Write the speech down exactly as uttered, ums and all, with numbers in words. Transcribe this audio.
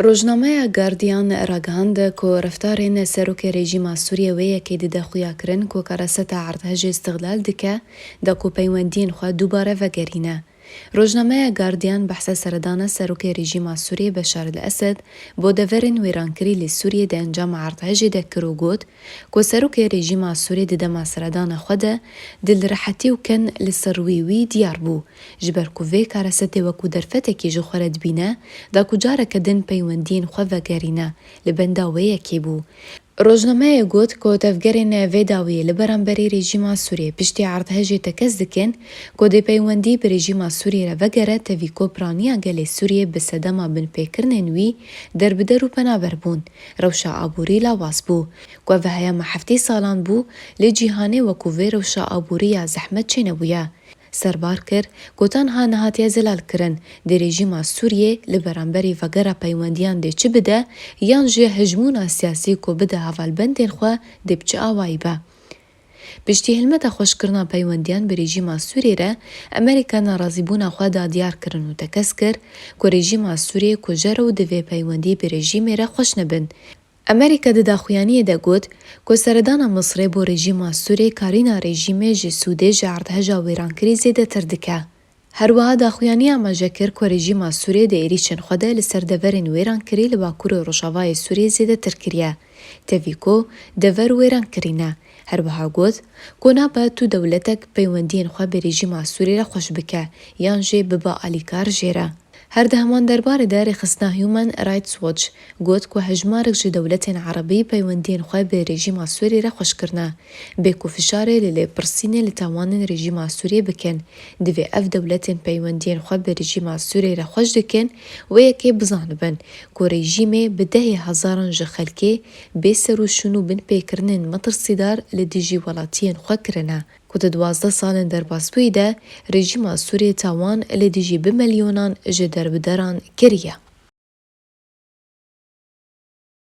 Rojnameya Guardian ragihand ku reftarên serokê rejîma Sûriyê wê yekê dide xuyakirin ku kareseta erdhejê îstixlal dike, da ku peywendiyên xwe dubare vegerîne. Rojnameya Guardian behsa seredana serokê rejîma Sûriyê Beşar el-Esed bo deverên wêrankirî li Sûriyê di encama erdhejê de kir û got ku serokê rejîma Sûriyê di dema seredana xwe de dil rehetî û ken li ser wî wî diyar bû. Ji ber ku vê karesetê wekû derfetekî ji xwe re dibîne, da ku careke din peywendiyên xwe vegerîne, li benda wê yekê bû. Rojnameyê got ku tevgerên vê dawiyê li beramberî rejîma Sûriyê piştî erdhejê tekez dikin ku dê peywendî bi rejîma Sûriyê re vegere, tevî ku piraniya gelê Sûriyê bi sedema binpêkirinên wî derbider û penaber bûn, rewşa aborî lawaz bû, ku ev heya me heftê salan bû, lê cîhanê wekû vê rewşa aborî ya zehmet çênebûye. Serbar kir ku tenha nehatiye zelal kirin, dê rejîma Sûriyê li beramberî vegera peywendiyan dê çi bide, yan jî hejmûna siyasî ku bide hevalbendên xwe dê bi çi awayî be. Piştî hilmeta xweşkirina peywendiyan bi rejîma Sûriyê re, Amerîka nerazîbûna xwe da diyar kirin û tekez kir ku rejîma Sûriyê kujere û divê peywendî bi rejîmê re xweş nebin. Amerîka di daxuyaniyê de got ku seredana Misrê bo rejîma Sûrê karîna rejîmê ji sûdê ji erdheja wêrankirî zêdetir dike. Her wiha daxuyaniya amaje kir ku rejîma Sûrê di êrîşên xwe de li ser deverên wêrankirî li Bakur û Rojavayê Sûrê zêdetir kiriye, tevî ku dever wêran kirîne. Her wiha got ku nabe tu dewletek peywendiyên xwe bi rejîma Sûrê re xweş bike yan jî bibe alîkar jê re. Her di heman derbarê de rêxistina Human Rights Watch got ku hejmarek ji dewletên erebî peywendiyên xwe bi rejîma Sûrî re xweş kirine, bê ku fişarê li lêpirsînê li tawanên rejîma Sûriyê bikin. Divê ev dewletên peywendiyên xwe bi rejîma Sûriyê re xweş dikin, wê yekê bizanibin ku rejîmê bi dehê hezaran ji xelkê bê serûşûn û binpêkirinên metirsîdar li dijî welatiyên xwe kirine. Ku di duwazdeh salên derbasbûyî de rejîma Sûriyê tawan li dijî bi milyonan ji derbideran kiriye.